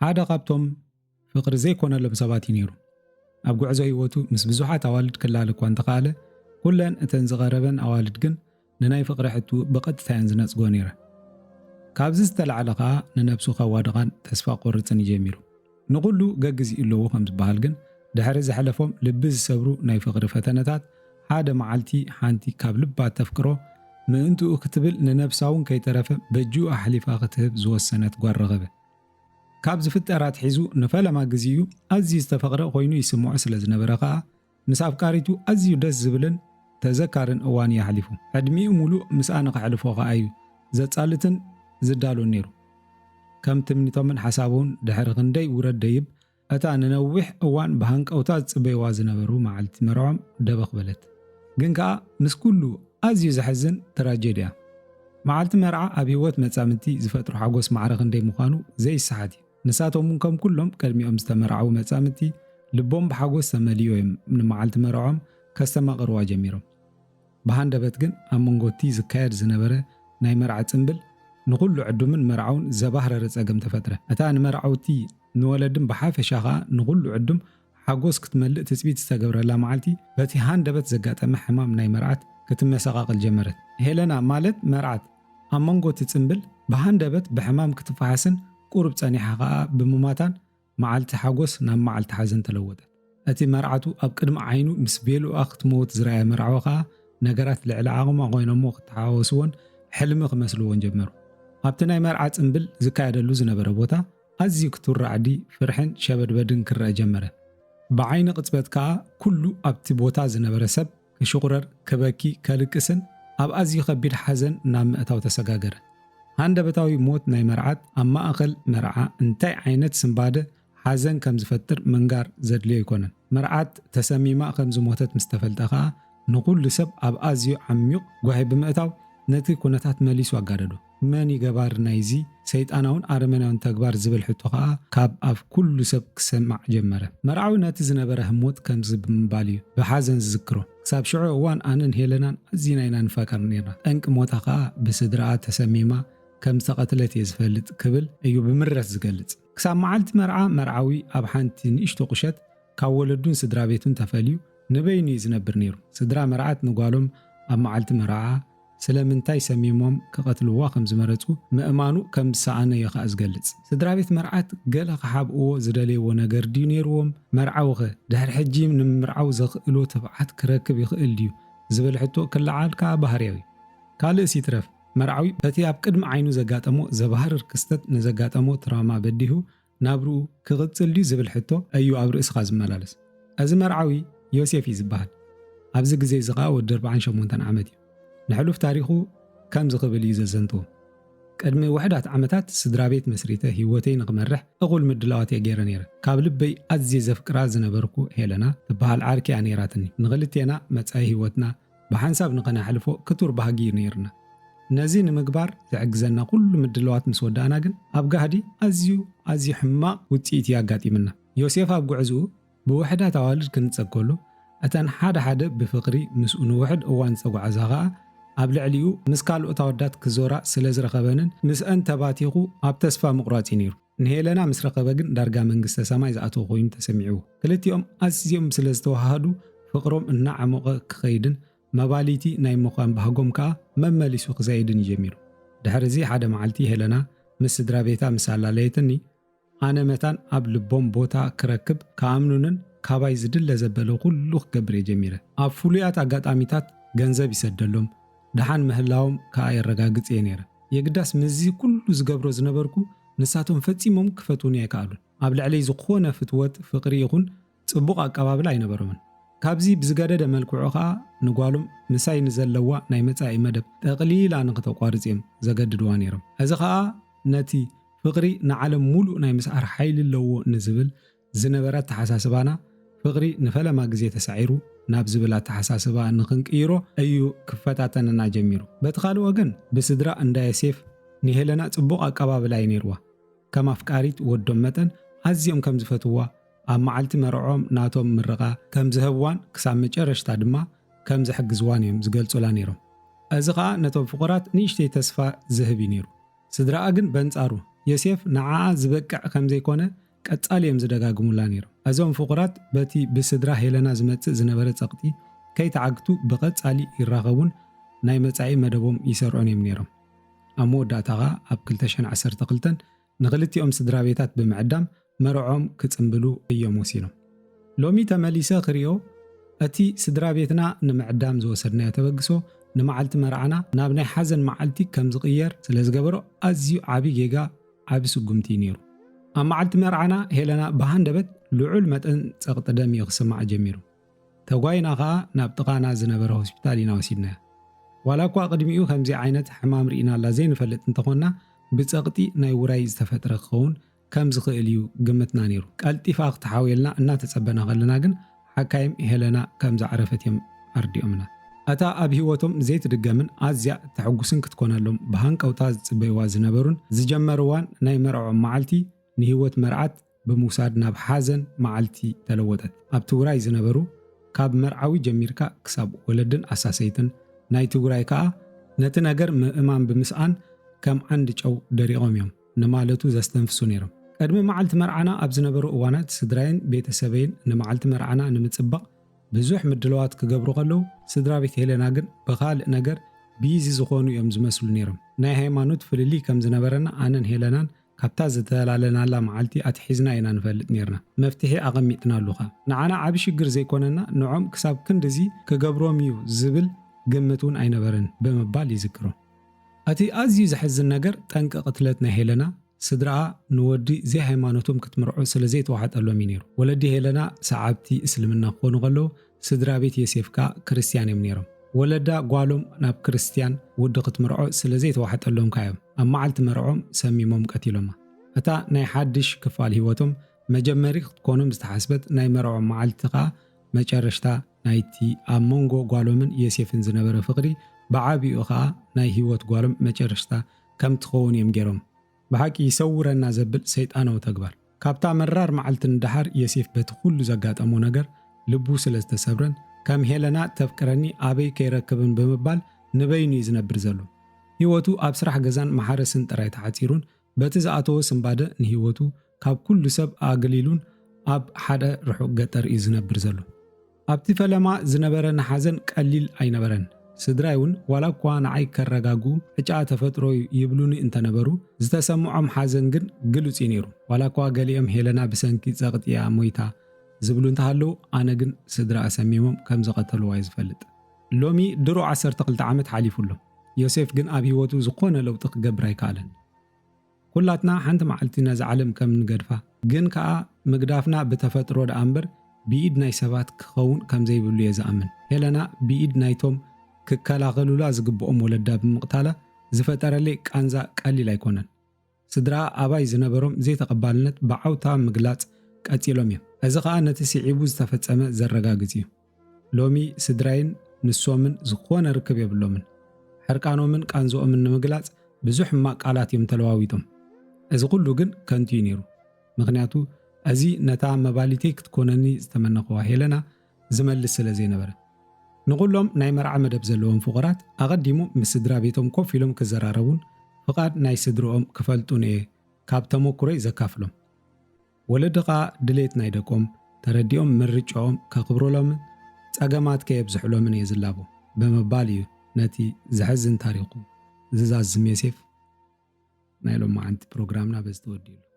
ሓደ ካብቶም ፍቕሪ ዘይኮነሎም ሰባት እዩ ነይሩ። ኣብ ጉዕዞ ህይወቱ ምስ ብዙሓት ኣዋልድ ክላለ እኳ እንተኸኣለ፣ ኩለን እተን ዝቐረበን ኣዋልድ ግን ንናይ ፍቕሪ ሕቱ ብቐጥታ እየን ዝነጽጎ ነይረ። ካብዚ ዝተላዕለ ኸኣ ንነብሱ ከዋድቓን ተስፋ ቆርጽን እዩ ጀሚሩ። ንኹሉ ገግዜኡ ኣለዎ ከም ዝበሃል ግን፣ ድሕሪ ዘሕለፎም ልቢ ዝሰብሩ ናይ ፍቕሪ ፈተነታት፣ ሓደ መዓልቲ ሓንቲ ካብ ልባ ተፍቅሮ ምእንትኡ ክትብል ንነብሳ እውን ከይተረፈ በጅኡ ኣሕሊፋ ክትህብ ዝወሰነት ጓል ረኸበ። ካብ ዝፍጠር ኣትሒዙ ንፈለማ ግዜኡ ኣዝዩ ዝተፈቕረ ኮይኑ ይስምዖ ስለ ዝነበረ ኸኣ፣ ምስ ኣፍቃሪቱ ኣዝዩ ደስ ዝብልን ተዘካርን እዋን እዩ ኣሕሊፉ። ዕድሚኡ ሙሉእ ምስኣ ንኸሕልፎ ኸኣ እዩ ዘጻልትን ዝዳሎን ነይሩ። ከም ትምኒቶምን ሓሳቦምን ድሕሪ ክንደይ ውረድ ደይብ፣ እታ ንነዊሕ እዋን ብሃንቀውታ ዝጽበይዋ ዝነበሩ መዓልቲ መርዖም ደበኽ በለት። ግን ከኣ ምስ ኩሉ ኣዝዩ ዘሕዝን ትራጀድያ። መዓልቲ መርዓ ኣብ ህይወት መጻምድቲ ዝፈጥሮ ሓጎስ ማዕረ ክንደይ ምዃኑ ዘይሰሓት እዩ። ንሳቶም እውን ከም ኩሎም ቅድሚኦም ዝተመርዓዉ መጻምድቲ ልቦም ብሓጎስ ተመሊኡ እዮም ንመዓልቲ መርዖም ከስተማቕርዋ ጀሚሮም። ብሃንደበት ግን ኣብ መንጎ እቲ ዝካየድ ዝነበረ ናይ መርዓ ጽምብል ንኹሉ ዕዱምን መርዓውን ዘባህረረ ጸገም ተፈጥረ። እታ ንመርዓውቲ ንወለድን ብሓፈሻ ኸኣ ንኹሉ ዕዱም ሓጎስ ክትመልእ ትጽቢት ዝተገብረላ መዓልቲ በቲ ሃንደበት ዘጋጠመ ሕማም ናይ መርዓት ክትመሰቓቕል ጀመረት። ሄለና ማለት መርዓት ኣብ መንጎ እቲ ጽምብል ብሃንደበት ብሕማም ክትፈሓስን ቁሩብ ጸኒሓ ኸኣ ብምማታን መዓልቲ ሓጎስ ናብ መዓልቲ ሓዘን ተለወጠት። እቲ መርዓቱ ኣብ ቅድሚ ዓይኑ ምስ ቤልኡኣ ክትመውት ዝረኣየ መርዓዊ ኸኣ ነገራት ልዕሊ ዓቕማ ኮይኖሞ ክተሓዋወስዎን ሕልሚ ክመስልዎን ጀመሩ። ኣብቲ ናይ መርዓ ጽምብል ዝካየደሉ ዝነበረ ቦታ ኣዝዩ ክትውራዕዲ ፍርሕን ሸበድበድን ክረአ ጀመረ። ብዓይኒ ቅጽበት ከኣ ኩሉ ኣብቲ ቦታ ዝነበረ ሰብ ክሽቑረር፣ ክበኪ፣ ከልቅስን ኣብ ኣዝዩ ከቢድ ሓዘን ናብ ምእታው ተሰጋገረ። ሃንደበታዊ ሞት ናይ መርዓት ኣብ ማእኸል መርዓ እንታይ ዓይነት ስንባደ ሓዘን ከም ዝፈጥር ምንጋር ዘድልዮ ኣይኮነን። መርዓት ተሰሚማ ከም ዝሞተት ምስ ተፈልጠ ኸኣ ንኹሉ ሰብ ኣብ ኣዝዩ ዓሚቕ ጓሂ ብምእታው ነቲ ኩነታት መሊሱ ኣጋደዶ። መን እዩ ገባሪ ናይዚ ሰይጣናውን ኣረመናውን ተግባር ዝብል ሕቶ ኸኣ ካብ ኣፍ ኩሉ ሰብ ክሰማዕ ጀመረ። መርዓዊ ነቲ ዝነበረ ህሞት ከምዚ ብምባል እዩ ብሓዘን ዝዝክሮ። ክሳብ ሽዑ እዋን ኣነን ሄለናን ኣዚና ኢና ንፋቀር ነይርና። ጠንቂ ሞታ ኸኣ ብስድራኣ ተሰሚማ ከም ዝተቐትለት እየ ዝፈልጥ ክብል እዩ ብምረት ዝገልጽ። ክሳብ መዓልቲ መርዓ መርዓዊ ኣብ ሓንቲ ንእሽቶ ቁሸት ካብ ወለዱን ስድራ ቤቱን ተፈልዩ ንበይኑ እዩ ዝነብር ነይሩ። ስድራ መርዓት ንጓሎም ኣብ መዓልቲ መርዓኣ ስለምንታይ ሰሚሞም ክቐትልዋ ከም ዝመረጹ ምእማኑ ከም ዝሰኣነ እዩ ከኣ ዝገልጽ። ስድራ ቤት መርዓት ገለ ክሓብእዎ ዝደለይዎ ነገር ድዩ ነይርዎም? መርዓዊኸ ድሕሪ ሕጂ ንምምርዓው ዘኽእሎ ትብዓት ክረክብ ይኽእል ድዩ ዝብል ሕቶ ክለዓል ከኣ ባህርያዊ እዩ። ካልእስ ይትረፍ መርዓዊ በቲ ኣብ ቅድሚ ዓይኑ ዘጋጠሞ ዘባህርር ክስተት ንዘጋጠሞ ትራውማ በዲሁ ናብርኡ ክቕጽል ድዩ ዝብል ሕቶ እዩ ኣብ ርእስኻ ዝመላለስ። እዚ መርዓዊ ዮሴፍ እዩ ዝበሃል። ኣብዚ ግዜ እዚ ኸኣ ወዲ ኣርብዓን ሸሞንተን ዓመት እዩ። ንሕሉፍ ታሪኹ ከምዚ ክብል እዩ ዘዘንትዎ። ቅድሚ ውሕዳት ዓመታት ስድራ ቤት መስሪተ ህይወተይ ንኽመርሕ እኹል ምድላዋት እየ ገይረ ነይረ። ካብ ልበይ ኣዝየ ዘፍቅራ ዝነበርኩ ሄለና ትበሃል ዓርኪ እያ ነይራትኒ። ንኽልቴና መጻኢ ህይወትና ብሓንሳብ ንኸነሕልፎ ክቱር ባህጊ እዩ ነይርና። ነዚ ንምግባር ዝሕግዘና ኩሉ ምድላዋት ምስ ወዳእና ግን ኣብ ጋህዲ ኣዝዩ ኣዝዩ ሕማቕ ውጽኢት እዩ ኣጋጢምና። ዮሴፍ ኣብ ጉዕዝኡ ብውሕዳት ኣዋልድ ክንጸግ ከሎ እተን ሓደ ሓደ ብፍቕሪ ምስኡ ንውሕድ እዋን ዝተጓዕዛ ኸኣ ኣብ ልዕሊኡ ምስ ካልኦት ኣወዳት ክዞራ ስለ ዝረኸበንን ምስአን ተባቲኹ ኣብ ተስፋ ምቑራጽ እዩ ነይሩ። ንሄለና ምስ ረኸበ ግን ዳርጋ መንግስተ ሰማይ ዝኣተወ ኮይኑ ተሰሚዕዎ። ክልቲኦም ኣዝዮም ስለ ዝተዋሃሃዱ ፍቕሮም እናዓሞቐ ክኸይድን መባልይቲ ናይ ምዃን ባህጎም ከኣ መመሊሱ ክዘይድን እዩ ጀሚሩ። ድሕሪ እዚ ሓደ መዓልቲ ሄለና ምስ ስድራ ቤታ ምስ ኣላለየትኒ ኣነ መታን ኣብ ልቦም ቦታ ክረክብ ክኣምኑንን ካባይ ዝድለ ዘበለ ኩሉ ክገብር እየ ጀሚረ። ኣብ ፍሉያት ኣጋጣሚታት ገንዘብ ይሰደሎም፣ ደሓን ምህላዎም ከኣ የረጋግጽ እየ ነይረ። የግዳስ ምስዚ ኩሉ ዝገብሮ ዝነበርኩ ንሳቶም ፈጺሞም ክፈትዉኒ ኣይከኣሉን። ኣብ ልዕለይ ዝኾነ ፍትወት፣ ፍቕሪ ይኹን ጽቡቕ ኣቀባብላ ኣይነበሮምን። ካብዚ ብዝገደደ መልክዑ ከኣ ንጓሎም ምሳይ ንዘለዋ ናይ መጻኢ መደብ ጠቕሊላ ንኽተቋርጽ እዮም ዘገድድዋ ነይሮም። እዚ ኸኣ ነቲ ፍቕሪ ንዓለም ሙሉእ ናይ ምስዓር ሓይሊ ኣለዎ ንዝብል ዝነበረ ኣተሓሳስባና ፍቕሪ ንፈለማ ግዜ ተሳዒሩ ናብ ዝብል ኣተሓሳስባ ንኽንቅይሮ እዩ ክፈታተነና ጀሚሩ። በቲ ካልእ ወገን ብስድራ እንዳ ዮሴፍ ንሄለና ጽቡቕ ኣቀባብላ እዩ ነይርዋ። ከም ኣፍቃሪት ወዶም መጠን ኣዝዮም ከም ዝፈትውዋ፣ ኣብ መዓልቲ መርዕኦም ናቶም ምርቓ ከም ዝህብዋን ክሳብ መጨረሽታ ድማ ከም ዝሕግዝዋን እዮም ዝገልጹላ ነይሮም። እዚ ኸኣ ነቶም ፍቑራት ንእሽተይ ተስፋ ዝህብ እዩ ነይሩ። ስድራኣ ግን በንጻሩ ዮሴፍ ንዓኣ ዝበቅዕ ከም ዘይኮነ ቀጻሊ እዮም ዝደጋግሙላ ነይሮም። እዞም ፍቑራት በቲ ብስድራ ሄለና ዝመጽእ ዝነበረ ጸቕጢ ከይተዓግቱ ብቐጻሊ ይራኸቡን ናይ መጻኢ መደቦም ይሰርዑን እዮም ነይሮም። ኣብ መወዳእታ ኸኣ ኣብ ክልተ ሽሕን ዓሰርተ ክልተን ንኽልቲኦም ስድራ ቤታት ብምዕዳም መርዖም ክጽንብሉ እዮም ወሲኖም። ሎሚ ተመሊሰ ክሪኦ እቲ ስድራ ቤትና ንምዕዳም ዝወሰድናዮ ተበግሶ ንመዓልቲ መርዓና ናብ ናይ ሓዘን መዓልቲ ከም ዝቕየር ስለ ዝገበሮ ኣዝዩ ዓቢ ጌጋ፣ ዓቢ ስጉምቲ እዩ ነይሩ። ኣብ መዓልቲ መርዓና ሄለና ብሃንደበት ልዑል መጠን ጸቕጢ ደም እዩ ክስምዓ ጀሚሩ። ተጓይና ኸኣ ናብ ጥቓና ዝነበረ ሆስፒታል ኢና ወሲድናያ። ዋላ እኳ ቅድሚኡ ከምዚ ዓይነት ሕማም ርኢናላ ዘይንፈልጥ እንተኾንና፣ ብጸቕጢ ናይ ውራይ ዝተፈጥረ ክኸውን ከም ዝኽእል እዩ ግምትና ነይሩ። ቀልጢፋ ክትሓውየልና እናተጸበና ከለና ግን ሓካይም ሄለና ከም ዝዓረፈት እዮም ኣርዲኦምና። እታ ኣብ ህይወቶም ዘይትድገምን ኣዝያ ተሐጉስን ክትኮነሎም ብሃንቀውታ ዝጽበይዋ ዝነበሩን ዝጀመርዋን ናይ መርዕኦም መዓልቲ ንህይወት መርዓት ብምውሳድ ናብ ሓዘን መዓልቲ ተለወጠት። ኣብቲ ውራይ ዝነበሩ ካብ መርዓዊ ጀሚርካ ክሳብ ወለድን ኣሳሰይትን ናይቲ ውራይ ከኣ ነቲ ነገር ምእማን ብምስኣን ከም ዓንዲ ጨው ደሪቖም እዮም ንማለቱ ዘስተንፍሱ ነይሮም። ቅድሚ መዓልቲ መርዓና ኣብ ዝነበሩ እዋናት ስድራይን ቤተሰበይን ንመዓልቲ መርዓና ንምጽባቕ ብዙሕ ምድለዋት ክገብሩ ከለዉ፣ ስድራ ቤት ሄለና ግን ብኻልእ ነገር ቢዚ ዝኾኑ እዮም ዝመስሉ ነይሮም። ናይ ሃይማኖት ፍልልይ ከም ዝነበረና ኣነን ሄለናን ካብታ ዝተላለናላ መዓልቲ ኣትሒዝና ኢና ንፈልጥ ነይርና። መፍትሒ ኣቐሚጥናሉ ኸኣ። ንዓና ዓቢ ሽግር ዘይኮነና ንዖም ክሳብ ክንድዚ ክገብሮም እዩ ዝብል ግምት እውን ኣይነበረን ብምባል ይዝክሮ። እቲ ኣዝዩ ዘሕዝን ነገር ጠንቂ ቅትለት ናይ ሄለና ስድራኣ ንወዲ ዘይሃይማኖቶም ክትምርዖ ስለ ዘይተዋሕጠሎም እዩ ነይሩ። ወለዲ ሄለና ሰዓብቲ እስልምና ክኾኑ ከለዉ ስድራ ቤት ዮሴፍ ከኣ ክርስትያን እዮም ነይሮም። ወለዳ ጓሎም ናብ ክርስትያን ወዲ ክትምርዖ ስለ ዘይተዋሕጠሎም ከኣ እዮም ኣብ መዓልቲ መርዖም ሰሚሞም ቀቲሎማ። እታ ናይ ሓድሽ ክፋል ህይወቶም መጀመሪ ክትኮኖም ዝተሓስበት ናይ መርዖም መዓልቲ ከኣ መጨረሽታ ናይቲ ኣብ መንጎ ጓሎምን ዮሴፍን ዝነበረ ፍቕሪ ብዓቢኡ ከኣ ናይ ህይወት ጓሎም መጨረሽታ ከም ትኸውን እዮም ገይሮም። ብሓቂ ይሰውረና ዘብል ሰይጣናዊ ተግባር። ካብታ መራር መዓልቲ ንደሓር ዮሴፍ በቲ ኩሉ ዘጋጠሞ ነገር ልቡ ስለ ዝተሰብረን ከም ሄለና ተፍቅረኒ ኣበይ ከይረክብን ብምባል ንበይኑ እዩ ዝነብር ዘሎ። ህይወቱ ኣብ ስራሕ ገዛን መሓረስን ጥራይ ተዓጺሩን በቲ ዝኣተዎ ስንባደ ንህይወቱ ካብ ኩሉ ሰብ ኣግሊሉን ኣብ ሓደ ርሑቕ ገጠር እዩ ዝነብር ዘሎ። ኣብቲ ፈለማ ዝነበረ ንሓዘን ቀሊል ኣይነበረን። ስድራይ እውን ዋላ እኳ ንዓይ ከረጋግኡ ዕጫ ተፈጥሮ እዩ ይብሉኒ እንተነበሩ፣ ዝተሰምዖም ሓዘን ግን ግሉጽ እዩ ነይሩ። ዋላ እኳ ገሊኦም ሄለና ብሰንኪ ጸቕጢ እያ ሞይታ ዝብሉ እንተሃለዉ፣ ኣነ ግን ስድራ ኣሰሚሞም ከም ዝቐተልዋ እየ ዝፈልጥ። ሎሚ ድሮ ዓሰርተ ክልተ ዓመት ሓሊፉ ኣሎ። ዮሴፍ ግን ኣብ ህይወቱ ዝኾነ ለውጢ ክገብር ኣይከኣለን። ኩላትና ሓንቲ መዓልቲ ነዛ ዓለም ከም ንገድፋ፣ ግን ከኣ ምግዳፍና ብተፈጥሮ ደኣ እምበር ብኢድ ናይ ሰባት ክኸውን ከም ዘይብሉ እየ ዝኣምን። ሄለና ብኢድ ናይቶም ክከላኸሉላ ዝግብኦም ወለዳ ብምቕታላ ዝፈጠረለይ ቃንዛ ቀሊል ኣይኮነን። ስድራኣ ኣባይ ዝነበሮም ዘይተቐባልነት ብዓውታ ምግላጽ ቀጺሎም እዮም። እዚ ከኣ ነቲ ስዒቡ ዝተፈጸመ ዘረጋግጽ እዩ። ሎሚ ስድራይን ንሶምን ዝኾነ ርክብ የብሎምን። ሕርቃኖምን ቃንዝኦምን ንምግላጽ ብዙሕ ሕማቕ ቃላት እዮም ተለዋዊጦም። እዚ ኩሉ ግን ከንቱ እዩ ነይሩ። ምኽንያቱ እዚ ነታ መባሊተይ ክትኮነኒ ዝተመነኽዋ ሄለና ዝመልስ ስለ ዘይነበረ። ንኹሎም ናይ መርዓ መደብ ዘለዎም ፍቑራት ኣቐዲሙ ምስ ስድራ ቤቶም ኮፍ ኢሎም ክዘራረቡን ፍቓድ ናይ ስድርኦም ክፈልጡን እየ ካብ ተመኩሮይ ዘካፍሎም። ወለዲ ኸኣ ድሌት ናይ ደቆም ተረዲኦም ምርጫኦም ከኽብሩሎምን ጸገማት ከየብዝሑሎምን እየ ዝላቦ ብምባል እዩ ነቲ ዘሕዝን ታሪኹ ዝዛዝም ዮሴፍ ናይ ሎማዓንቲ ፕሮግራምና በዚ ተወዲኡ ኣሎ።